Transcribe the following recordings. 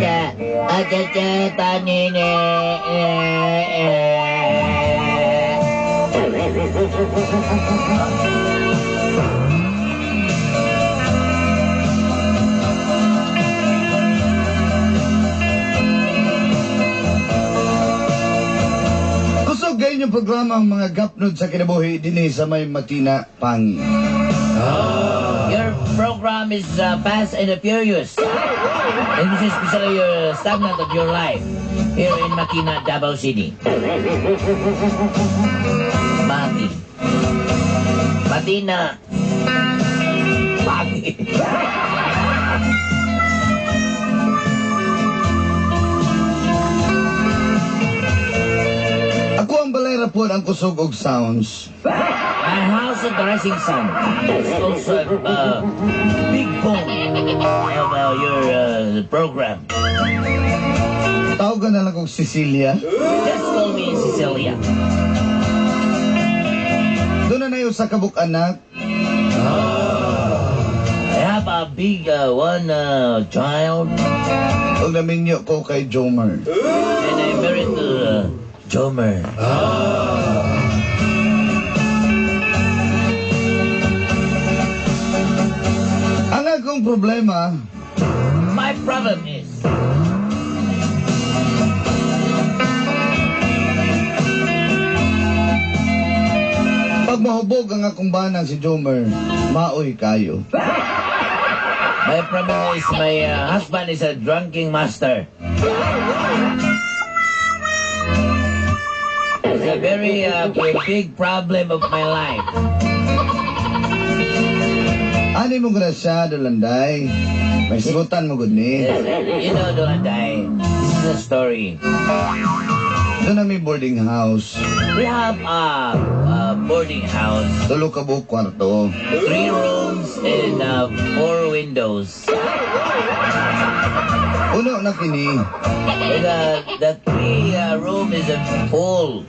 Ada, ada, ada, panine, eh, eh. Kusog kayo yung programa ang mga gapnod sa kinabuhi dinhi sa may Matina Pangi. Your program is Fast and the Furious. And this is especially your stagnant of your life here in Makina, Davao City. Mati. Matina. Pangi. Ako ang balay rapon ang kusog og sounds. My house of the rising sun is also a big boom of your program. Tawagan na lang kog Cecilia. Just call me Cecilia. Doon na na sa kabuk anak. I have a big one child. Og naminyo ko kay Jomer. And I'm married to Jomer. Ang akong problema, My problem is pag mahubog ang akong banang si Jomer, maoy kayo. My problem is my husband is a drunken master. It's a very big problem of my life. Ani mo grasya, Dolanday. May sigutan mo gud ni. Yes, you know, Dolanday, this is a story. Doon na may boarding house. We have a boarding house, Tulo ka buok kwarto. three rooms and four windows. Uno na kini. And, the three room is full,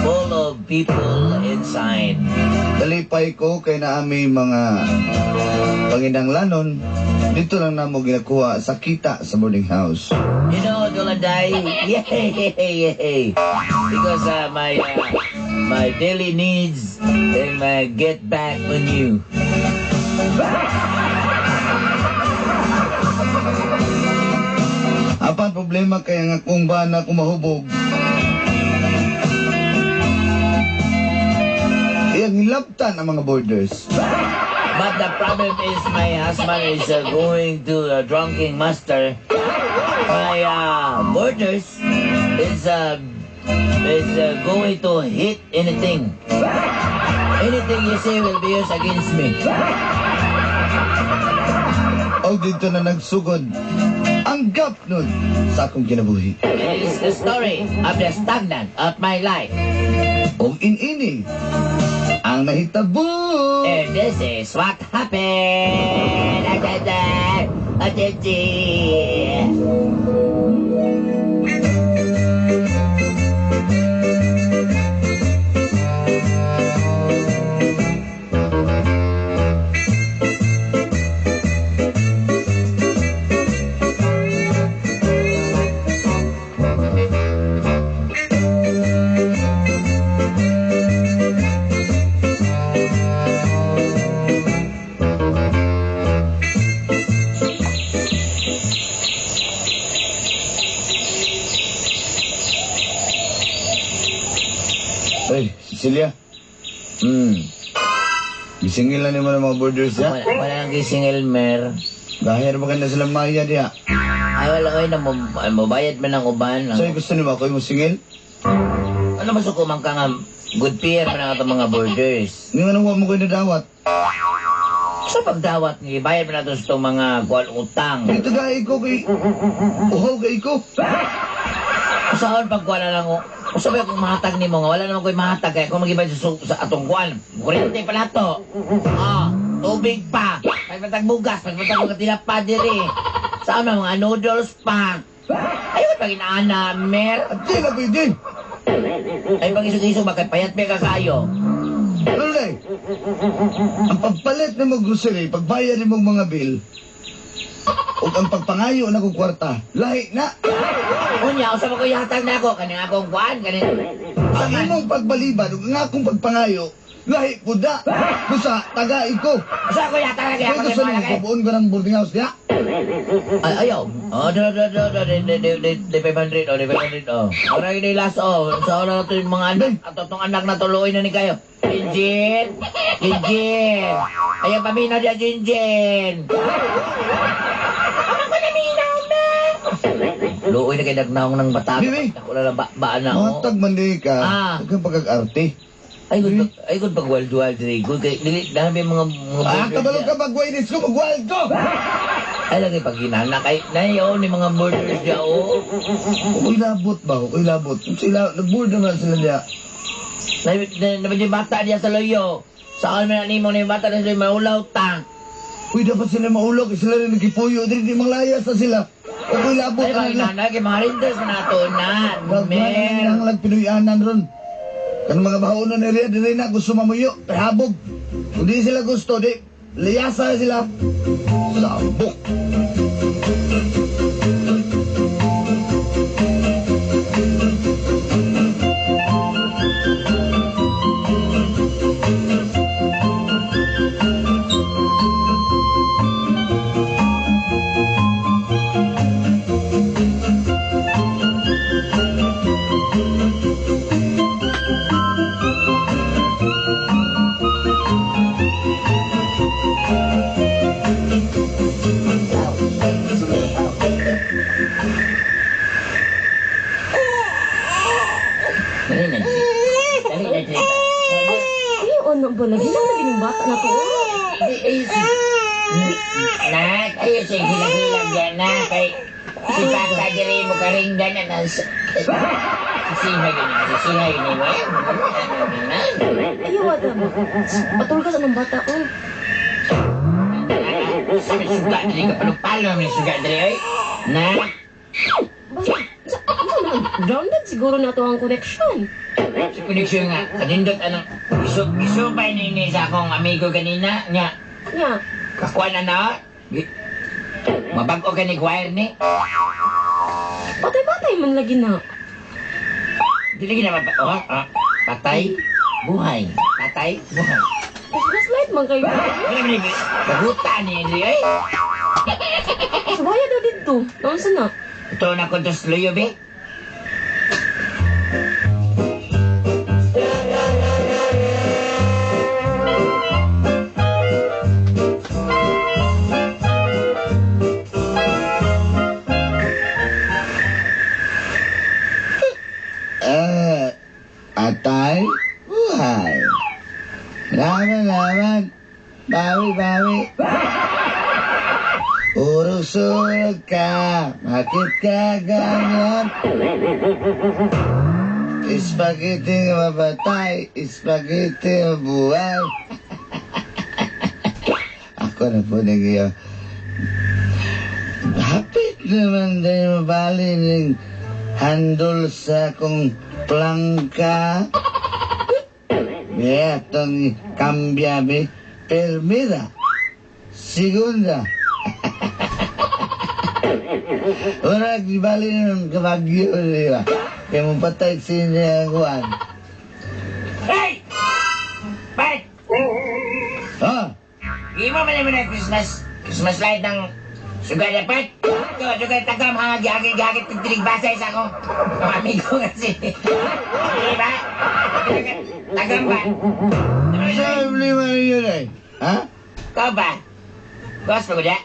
full of people inside. Dalipay ko kay naami mga panginanglanon. Dito lang namo ginakuha sa kita sa boarding house. You know, Dolanday, yay, yay, because my daily needs and my get back on you. Apan problema kay ang akong bana kumahubog. Iyang hilabtan ang mga boarders. But the problem is my husband is going to a drunken master. My borders is going to hit anything. Anything you say will be used against me. O dito na nagsugod ang gap nun sa akong kinabuhi. It is the story of the stagnant of my life. Og inini ang nahitabo. And this is what happened. Ah, da, da. Ah, da, da. Ay, Cecilia, gisingilan ni mo ng mga boarders ya. Wala, wala nang gising, Elmer. Dahil ba na sila maya diya. Ay, wala ko na mobayad man ang uban. So, gusto niyo ba ako yung singil? Ano ba sukumang ka nga good peer man ang atong mga borders. Nga nang mo kayo nadawat. Sa pagdawat ni bayad man nato sa itong mga kuwan utang. Dito dahil ko kay... Uhaw kay ko. Usaon pag kuwan na lang usa ba kung mahatag nimo nga wala naman ko'y mahatag kaya kung magibay sa atong kuwan. Kuryente pa nato. Ah, tubig pa. Pagpatag bugas, pagpatag mga tinapa diri. Saan man mga noodles pa. Ayun pag inaana, mer. At di na pwede. Ay pag isog-isog bakit payat pa ka kayo. Ano na Ang pagpalit ng mga grocery, pagbayad ng mga bill, Ug ang pagpangayo na kong kwarta, lahi na. Unya, usa pa ko ihatag na ako kaning akong kuan kaning Ang imong pagbalibad ug ang akong pagpangayo, lahi pud na. Busa tagai ko. Usa ko ihatag lagi Kaya ako gusto nimo nimo lagi. bubuon ko ng boarding house diha. Ay, ayaw. Oh, do, do, do, do, di, di, di, di, di, 500, oh, di, 500, oh. Ora gini last, oh. Sa oras na ito yung mga anak, ato tong anak na tuloy na ni kayo. Jinjin! Jinjin! Ayaw paminaw diya, Jinjin! Ako ko naminaw na! Luoy na kay nagnaong ng bata. Bibi. Ako na lang ba, ba na, oh. Matag man di ka. Ah. Huwag kang pagkag-arte. Ay, good, ay, good pag wild-wild, diri. Good, kay, dili, dami mga Ah, border kabalo diya. ka magwainis ko, magwild ko! Ay, lagi pag ginanak, ay, nayo, ni mga borders diya, oh. Uy, labot ba? Uy, labot. Sila, nag-board naman sila diya. Na, na, na, yung bata diya sa loyo. Saan man nimo ni bata na sila maulaw ta. Uy, dapat sila maulog. Sila rin nagkipuyo. Dili, di manglayas na sila. Uy, labot Ay, na mga nila. nanay, kay mga renters na nato na. Mer. Mer. Ang lagpinuyanan ron. Kan mga bahonon area, dili na gusto mamuyo. Habog. Kung di sila gusto, di, liyasa na sila. Sabok. Dali na, dali. Dali na, dali. Ay, ano ba? Lagi lang lagi ng bata na to. Ay, ay, Nak, ayo siya hilag-hilag yan na. Kay si Papa diri mo karinggan na nang sisihay ganyan, sisihay ganyan. Ayaw, ata ba? Patulgas anong bata, oh. May suga diri ka palupalo, may suga diri oy. Nak, Basta, sa, ano na, grounded siguro na to ang connection. sa connection nga, kanindot anong isupay ni sa akong amigo ganina nya. Nya, Kakuan na na. Mabag-o ka ni wire ni. patay-patay man lagi na. Dili gina maba oh, ah. Patay, buhay. Patay, buhay. Mas gaslight man kayo. Wala man ni kaguta ni diri oy. Subaya daw dito. Naunsa na? Ito na ko to luyo be. Eh, atay, buhay. Laban, laban. Bawi, bawi. Urusog ka, bakit ka ganyan? Spaghetti mapatay, spaghetti mabuhay. Ako na po nag-iyo. Hapit naman din mabali ng handol sa akong plangka. Betong kambyabe, permida, segunda. Ora, di bali ng kabagyo, di ba? Kaya mo patay siya ang kuwan. Hey! Bart! Ah, Imo man naman ang Christmas light ng suga dapat. Ito, suga tagam hangag gagit gagit tigtilig basay sa akong mga amigo kasi. Di ba? Tagam ba? sa problema yun eh. Ha? Ikaw ba? Kuwas pa ko da?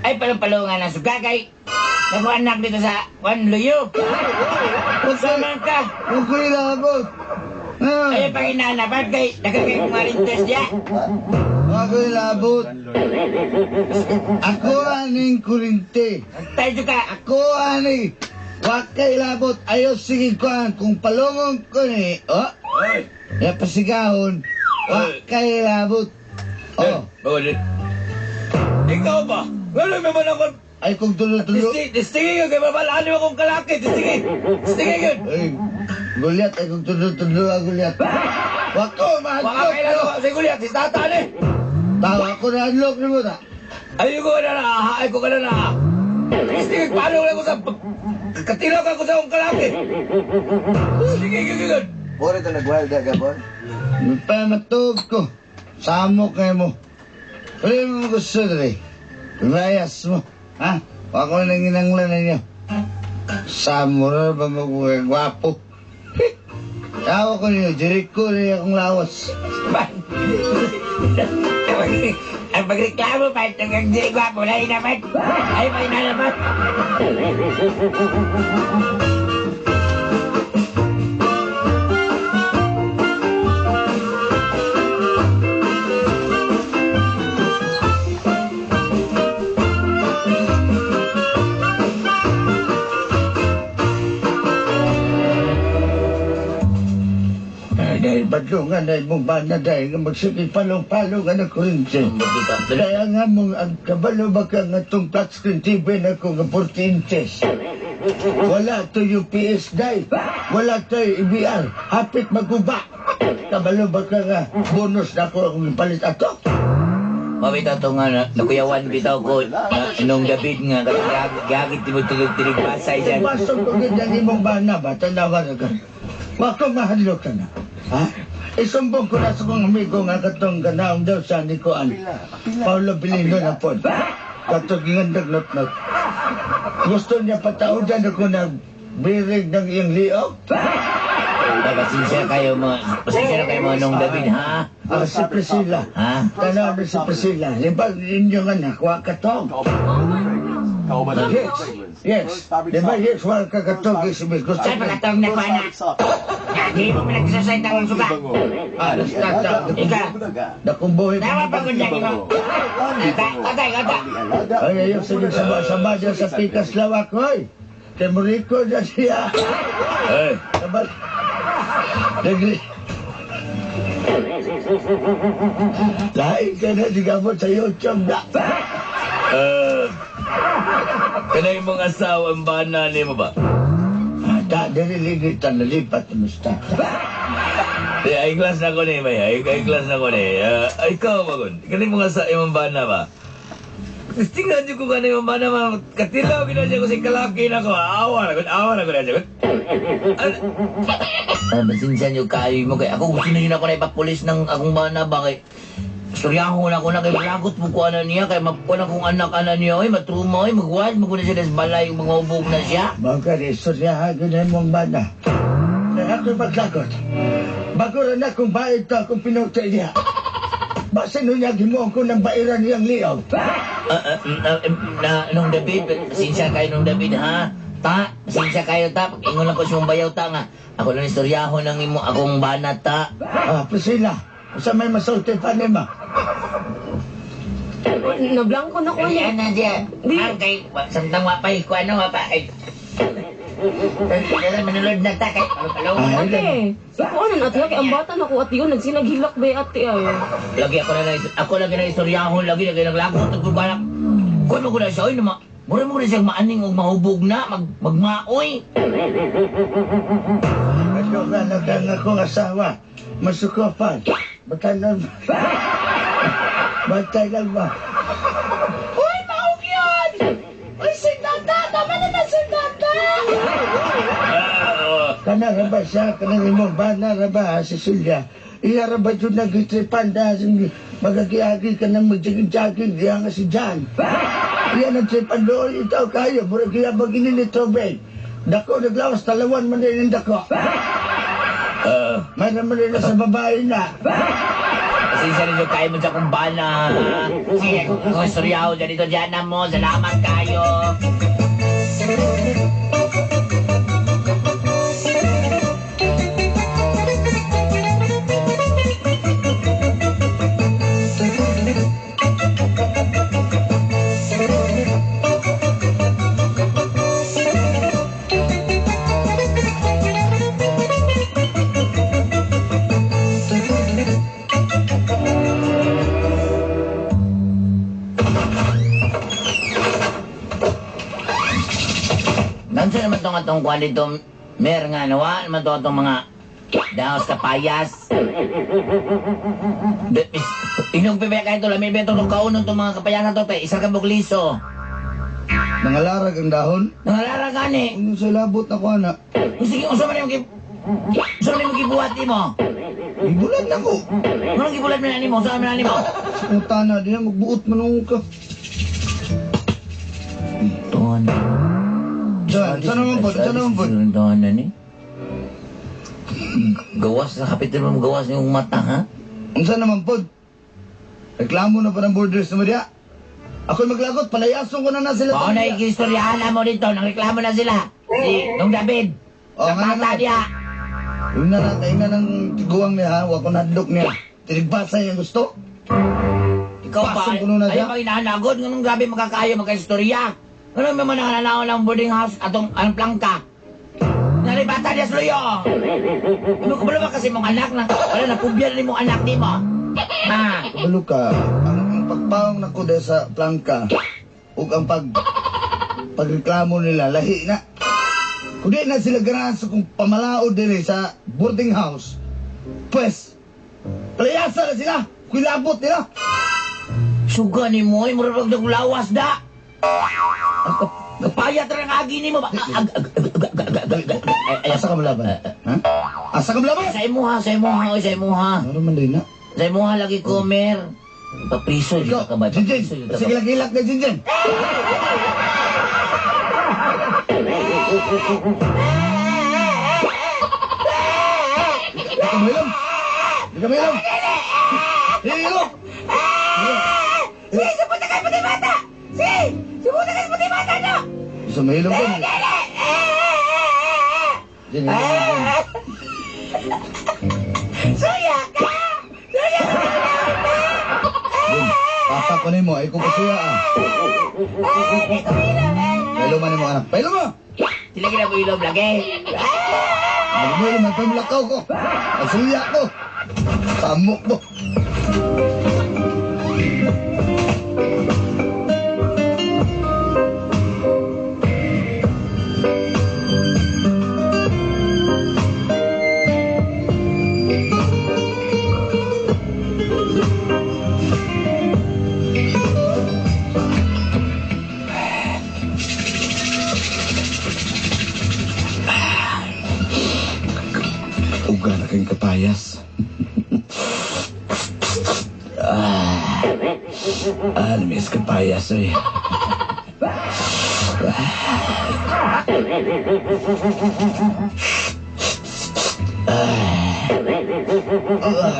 Ay, palong-palungan ng suga kay nagwanak dito sa Juan Luyo. Sama ka. Huwag ko ilabot. Ah, Ay, panginanapat kay nagkakay mga rintes diya. Huwag ko ilabot. Ako aning kurinte. Tayo ka. Ako ani. Huwag kay ilabot. Ayaw sige kuan. Kung palungon ko ni, oh, Ay! ya pasigahon. Huwag kay ilabot. Oh, Bawal. Ikaw ba? Wala may man ako. ay kung tulo-tulo. Distingi yun. Kaya mabalaan mo akong kalaki. Distingi. Distingi yun. Ay, gulyat. Ay kung tulo-tulo ang gulyat. Huwag ko, Baka mahadlok. kailan ako. Sa gulyat. Si tata ni. Tawa ko na hadlok ni mo ta. Ayoko na na, ay ko ka na na. Sige, paano ko sa katilaw ka ko sa akong kalaki. Sige, sige, sige. Bore ito nag-wild ka, Gabon. Pamatog ko. Samo kayo mo. Wala mo gusto dre. Layas mo. Ha? Ako nang inanglan ninyo. Samo na ba magwapo? Tawa ko niyo, Jericho niya akong lawas. Ang pagreklamo pa, ang dili gwapo, lahi naman. Ay, may na naman. Ay, dahil badlungan dahil mong bana dahil nga magsikig palong-palong ang kurinte. Kaya nga mong ang kabalo ba ka nga itong flat screen TV na ko nga 40 inches. Wala to UPS dahil. Wala to EBR. Hapit maguba. Kabalo ba ka nga bonus na ako akong ipalit ato? Mabita to nga, nakuyawan bitaw ko, na, nung David nga, gagit mo tulog tinig basay dyan. Basog ko ganyan imong bana ba? Tanawa na ka. Wako mahadlok ka na. Ha? Isumbong ko na sa kong amigo nga katong ganaong daw sa nikuan. Paulo Bilino na po. Katong gingandag not-not. Gusto niya pataudan ako na birig ng iyang liog. Pasensya kayo mga, pasensya na kayo mga nung David, ha? Ah, si Priscilla. Ha? Tanaw na si Priscilla. Libag inyong anak, wa katong. Yes. Yes. Diba, yes, wa ka katong. Gusto Saan niya. pagkatong na kuha na? Di mo pinagsasay ang suka. Ah, nastata. Ika. Nakumbuhi. Tawa pa kung dyan mo. Atay, atay. Ay, ayaw, sige, sama-sama dyan sa pikas lawak, hoy. Kay Murico dyan siya. Ay, Sabal. Nagli. Lain ka na, di ka mo sa YouTube na. Kanay mong asawa ang bana ni mo ba? Ah, da, dili ligit ang nalipat mo sa Di, ay class na ko ni, may. Ay class na ko ni. Ay, ikaw magon. Kanay mong asawa imong bana ba? Tingnan niyo ko kanay imong bana ba? Katilaw gina siya ko si kalaki na ko. Awa na ko, awa na ko na siya. Pasensya niyo kayo mo kay ako gusto niyo na ako na ipapulis ng akong bana ba kay Istoryahan ko na kay malagot mo ko ana niya kay makuha na kong anak ana niya oy matruma oy magwad mo ko na siya das balay mga ubog na siya. Mga istoryahan ko na imong bana. Kaya ako'y maglagot. Bago rin akong bait to akong pinutay niya. Basta nun niya gimuha ko ng bairan niyang liog. Na nung David, pasensya kayo nung David ha. Ta, pasensya kayo ta. Ingon lang ko siyang bayaw ta nga. Ako lang istoryahon ng imo akong bana ta. Ah, Priscilla, sa may masulti pa nima. Nablangko na ko Ay, niya. ana diya. Di. Ang kay samtang wapay ko ano wapa ay. Kaya manulod na ta kay palo-palo. Ah, Ate, ako ano ate, kay ang bata na ko ate yun, nagsinag-hilak ba yung ate ay. Lagi ako na ako lagi na istoryahon lagi lagi naglagot og balak. Kuno ko na siya oy na mura mo na siya maaning og mahubog na magmaoy. Ako nga nagang akong asawa. Masukopan. Batay lang ba? Batay lang ba? Uy, maog yun! Uy, si Tata! Tama na na si Tata! Kana ra ba siya? Kana imong bana ra ba, Cecilia? Iya ra ba yun nagtripan dahil magagiagi ka na magjaging-jaging diya nga si Jan. Iya nagtripan doon ito kayo. Murag iya maginin ni tubig. Dako, naglawas, talawan man din ang dako. May naman din sa babae na. Pasensya rin yung kayo mo sa akong bana. ha? Sige, kung istorya ko dyan dito dyan na mo. Salamat kayo. Nandiyan naman itong atong kuwan dito, Mer nga, nawa naman itong atong mga Daos kapayas. Inog pa ba kayo ito? Lami ba ito? Nung kaunon itong mga kapayasan to, pe. Isa ka bugliso. Nangalarag ang dahon. Nangalarag gani. Ano sa labot na ko, ana? Sige, unsa man yung unsa man yung gibuhat nimo? Gibulat na ko. Anong gibulat man nimo? Unsa man nimo? Ang tana, di na magbuot man ka. Ton. Saan? Saan naman po? Saan naman po? Saan na ni? Gawas na kapitan mo, gawas yung mata, ha? Unsa naman po? Reklamo na pa ng borders na diya. Ako'y maglagot, palayason ko na na sila. Mao na igistoryahan na mo dito, nangreklamo na sila. Si Nung David. Oh, Sa nga bata naman. niya. Yung na natin na ng tiguang niya, ha? Wa ko nadlok niya. Tinigbasa niya gusto. Ikaw pa, Pasok ko na siya. ayaw pa hinahanagod. Nganong grabe makakayo magkaistorya. Nganong may mga nangananaw ng boarding house atong anong plangka. Naribata niya sa luyo. Ano ko ba kasi mong anak na wala na pubya na ni mong anak ni mo. Ha? Kabalo ka, ang pagpaong nako dahil sa plangka, ug ang pagreklamo nila, lahi na. Kung di na sila ganahan sa kung pamalaod diri sa boarding house, pues, palayasa na sila, kuilabot nila. Suga ni mo, ay murag lawas da. Ang kapayat ra ang agi ni mo ba? Ag ag ag ag ag ag ag ag. Asa ka malaban? Ha? Asa ka malaban? Sa imo ha, sa imo ha, oy, sa imo ha. Ano man din na? Sa imo ha lagi ko, Mer. Papriso yun Ikaw, ka ba? Jinjin! Papriso yun ka Sige ba? lang ilak na Jinjin! Di ka mahilom! Di ka mahilom! Hilom! Sige, supunta kayo puti bata! Sige! Supunta kayo puti bata no! Gusto mahilom ka? Jin, hilom, Jin. Suya ka! Suya ka! Jin, papa ko nimo, ay ko kasuya ah. Pahilom man mo anak. Pahilom mo! Sila gina mo ilom lagi. Mahilom man, pamlakaw ko. Kasuya ko. Samok mo. Uga na kayong kapayas. Miss kapayas eh.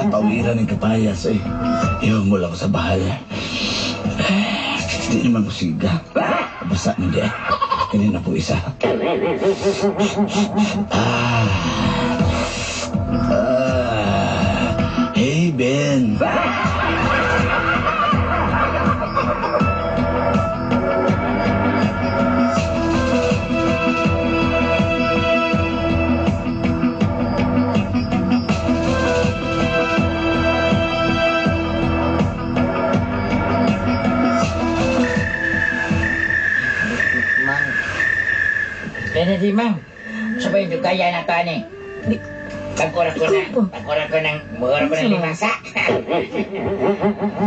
Pawiran ng kapayas eh. Iwan mo lang ko sa bahal. Di naman ko siga. Basa na di eh. Kanina po isa. Hey, Ben. Ma'am. Kennedy, ma'am. Sabay yung kaya na to, ani. Tagkura ko na. Tagkura ko ng, mura ko ng limasa.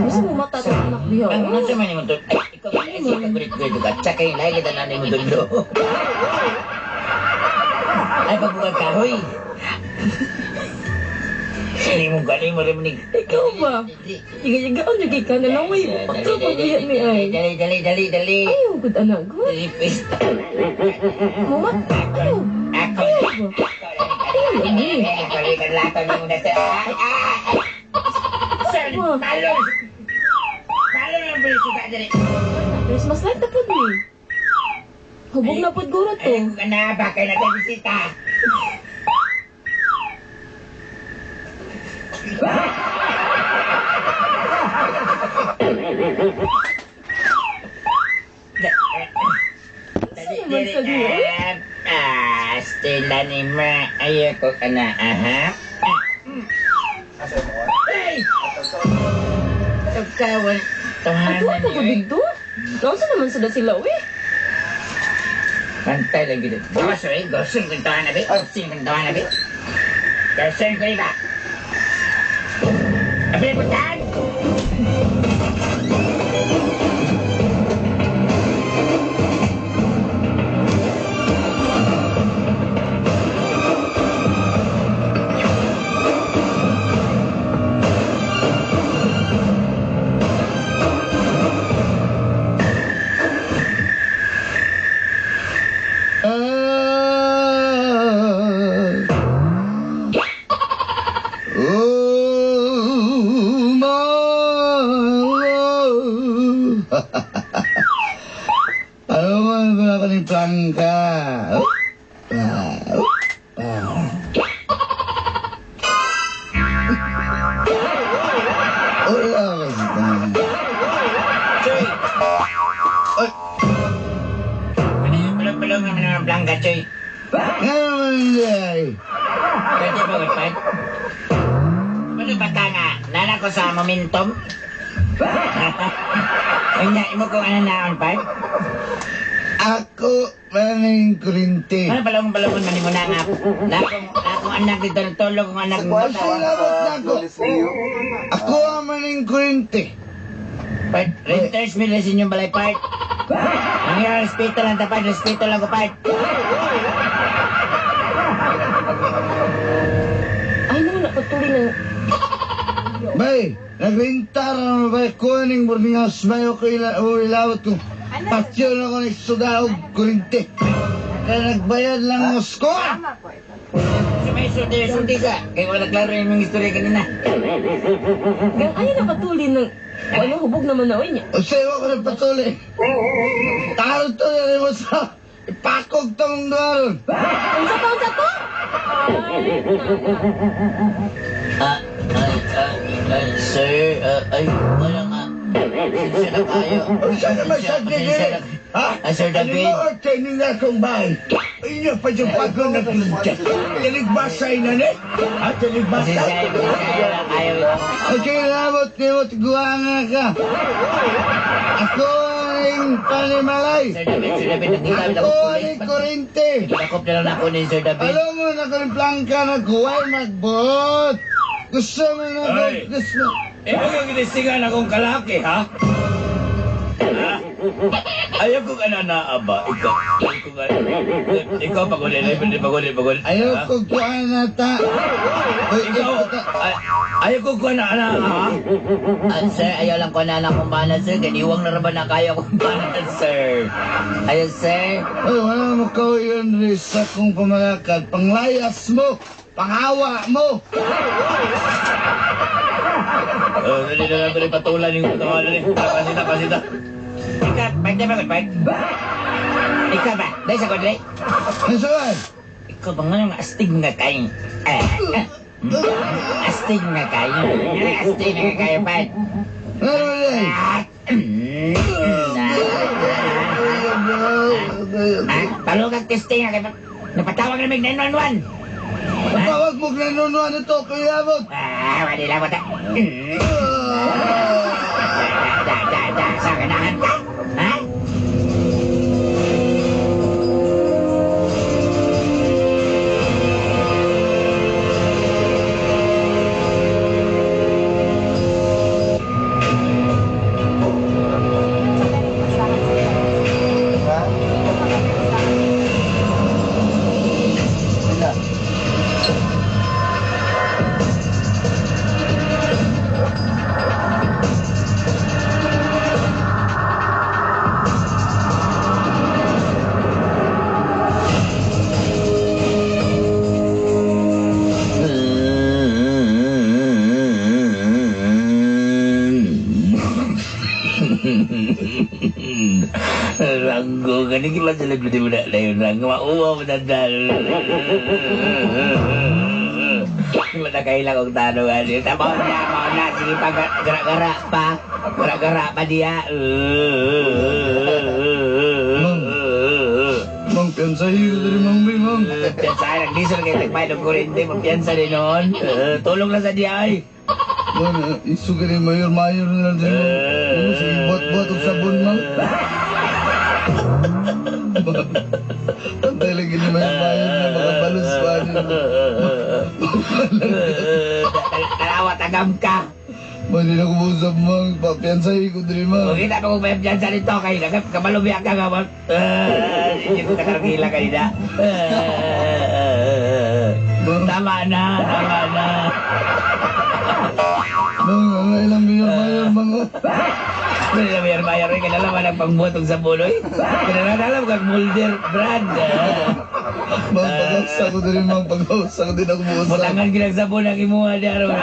Gusto mo mata itong anak diha. Ang ano sa man mo to? Ay, ikaw ba? Ay, sige, gurit-gurit ka. Tsaka yung lahi kita nanay mo dulo. Ay, pagbukag kahoy. Hindi mo galing mo rin ni... Ikaw ba? Yiga-yigaan yung ka na lang, uy. Pagkapagbihan ni ay. Dali, dali, dali, dali. Ayaw, good anak ko. Dali, please. Mama, ayaw. Ako. Ayaw ba? Ayaw, lagi. Christmas light na po ni. Hubog na po guro to. Na, bakay na tayo bisita. Saan naman sa guro? Stella ni ma, ayoko ka na, aha. Hey! Tagkawan, Ato tahanan pa ko dito. Kausa naman sila sila, uy. Pantay lang gito. Gawas, eh. Gawas yung tahanan, be. Gawas yung tahanan, be. Person ko iba. Apil puntahan! Oh, my love. Ano man ba ako ng plangka? Oh, ah, oh, ah. Wala basta. Choy! Ay. Ano yung palong-palong naman ng plangka, Choy? Nga naman day. Pwede ba, Godfrey? Ano ba ka nga? Nana ko sa momentum? Ay, imo kong ano naon, Pat? Ako maning kurinte. Ano palong-palong man mo na nga? Na akong anak dito, natulog akong anak mo. Pasulabot na ako. Ako ang maning kurinte. Part, renters mill na inyong balay, part. Ang hirap, respeto lang ta, part. Respeto lang ko, part. Ay, naman, napatuloy ng... Bay, nagrintar na bay ko ning boarding house bay okay la o ilawat ko. Patyo na ko ni suga og kurinte. Kaya nagbayad lang mo score. Sumay sulti, sulti ka. Kaya wala klaro yung mga istorya kanina. Gang, ay, napatuloy ng... Ano, hubog naman na, oy niya. O sa'yo ko na patuloy. Taro to na mo sa ipakog tong duwaron. Unsa pa, unsa pa? Ah, ay, ay, ay, sir, ay, wala nga. Pasensya na kayo. O siya naman sa Pasensya na. Ha? Ah, Sir David. Ano mo training na akong bahay? Inyo pa yung pagod na kurinte. Tiligbasay na ni? Ha? Tiligbasay? Pasensya, pasensya na kayo. Okay, labot ni mo, tiguanga ka. Ako ang panimalay. Sir David, Sir David, nagkita Ako ang kurinte. Dakop na lang ako ni Sir David. Alam mo na kung plangka na kuway magbot. Gusto mo na Ay. gusto. Eh, huwag kang ginistingan akong kalaki, ha? Ha? Ayaw kong ananaa ba? Ikaw. Ayaw kong Ikaw, pagulin, pagulin, pagulin. Ayaw ko kuha na ta. Uy, Ikaw, ayaw ko kuha na anaa, ha? Ah, sir, ayaw lang ko na anak kong bana, sir. Ganiwang na raban na kaya kong bana, sir. Ayaw, sir. Ay, wala mo ko yun rin sa kong pamalakad. Panglayas mo. Panghawa mo. Oh, dali na lang rin patulan yung katawan ni. Pasita, pasita. Ikaw, pwede ba, pwede? Ikaw ba? Dahil sa kodre? Ano saan? Ikaw ba nga astig nga kayo? Astig nga kayo. Astig nga kayo, pa. Ano ba Palugag testing nga kayo. Napatawag na may 911. Patawag mo nanunuan ito, kuya mo. Ah, wala mo ta. Da, da, da, sa ganahan ka? Ha? Ranggo, gani kita sila gede budak lain. Ranggo, mauwa mo dandal. Wala kailang kong tanong. Tama na, mau na. Sige pa, gerak-gerak pa. Gerak-gerak pa dia. Mang, piyansahin ko dari Mang Bay, Mang. Piyansa, nagdisol kayo tagpay ng kurente. Magpiyansa din noon. Tulong lang sa dia ay. Mang, isu ka rin, mayor-mayor na lang din, Mang. Mang, sige, buhat-buhat og sabon, Mang. Antay lagi ni mayor-mayor na makabalos pa din. Tanawa, tagam ka. Mang, di na ko mausap, Mang. Papiansahin ko diri, Mang. Kung kita mo kung may piyansa nito, kay kabalubiya ka nga, Mang. Hindi ko takargila kanina. Tama na, tama na. Mang, ang ilang mayor-mayor, Mang. Oh. Hindi na mayar-mayar rin, kinala man ang pangbuhat sa buloy. Kinala kag molder brand. Mang, pag-usa ko diri, Mang. Pag-usa ko din ako mausap. Butangan ginag sabon ang imuha di aron.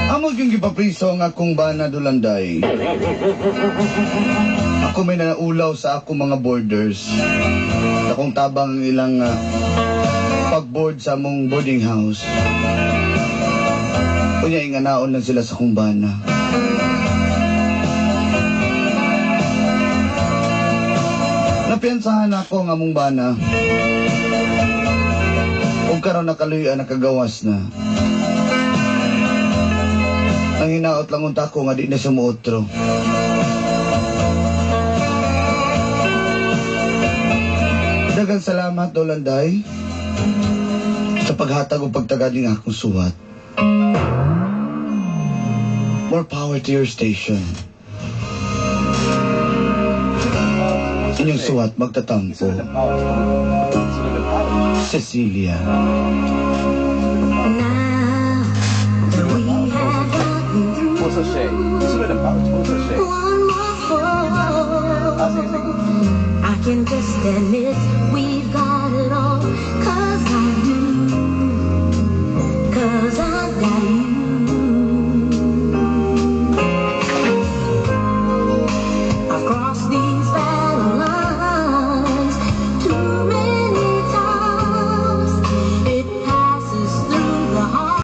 Amo yung gipapriso ang akong bana, Dulanday. Ako may naulaw sa akong mga boarders. Akong tabang ang ilang pag-board sa among boarding house. Unya, inganaon lang sila sa akong bana. Napiyansahan ako ang among bana. Ug karon nakaluyan, nakagawas na. Ang hinaot lang unta ko nga di na sumuotro. Daghang salamat, Dolanday, sa paghatag o pagtagad ng akong suwat. More power to your station. Inyong suwat magtatampo. Cecilia. Now that we have gotten through one more fall, I can just admit we've got it all.